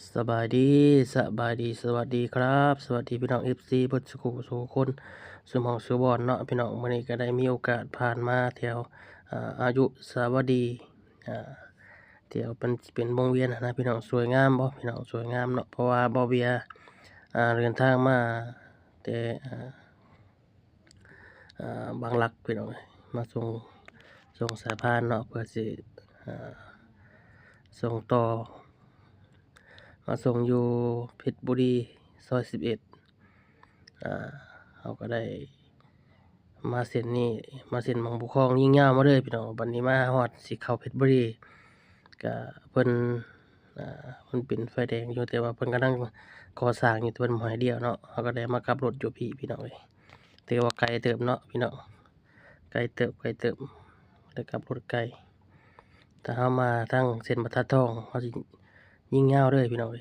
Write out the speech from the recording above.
ສະບາຍດີ ສະບາຍດີ ສະຫວັດດີຄັບ ສະຫວັດດີພີ່ນ້ອງເອັຟຊີເບິດສູ່ຜູ້ສູ່ຄົນ ສູ່ໝ່ອງສູ່ບ່ອນເນາະພີ່ນ້ອງ. ມື້ນີ້ກໍໄດ້ມີໂອກາດຜ່ານມາແຖວ ອາ ອາຍຸສາວະດີ ອາ ແຖວເປັນ ເປັນວົງວຽນຫັ້ນນະພີ່ນ້ອງ. ສວຍງາມບໍ່ພີ່ນ້ອງ? ສວຍງາມເນາະ ເພາະວ່າບ່າວເບຍ ອາ ເດີນທາງມາແຕ່ ອາ ອາ ບາງຫຼັກພີ່ນ້ອງເອີຍ ມາສົ່ງ ສົ່ງສາຍພານເນາະ ເພື່ອຊິ ອາ ສົ່ງຕໍ່ ມາສົ່ງຢູ່ເພັດບຸຣີ ຊອຍສິບເອັດ. ອາ ເຮົາກໍໄດ້ມາເສັ້ນນີ້ ມາເສັ້ນໝ່ອງຜູ້ຄອງຍິງຍາວມາເລີຍພີ່ນ້ອງ. ບັດນີ້ມາຮອດຊິເຂົ້າເພັດບຸຣີ ກະເພິ່ນ ອາ ມັນເປັນໄຟແດງຢູ່ ແຕ່ວ່າເພິ່ນກຳລັງກໍ່ສ້າງຢູ່ ແຕ່ເພິ່ນບໍ່ໃຫ້ລ້ຽວເນາະ. ເຮົາກໍໄດ້ມາກັບລົດຢູ່ພີ້ພີ່ນ້ອງເອີຍ. ຖືວ່າໄກເຕີບເນາະພີ່ນ້ອງ ໄກເຕີບ ໄກເຕີບ ໄດ້ກັບລົດໄກ. ຖ້າເຮົາມາທາງເສັ້ນບັນທັດທອງ ເຮົາຊິຍິງຍາວເລີຍພີ່ນ້ອງເອີຍ.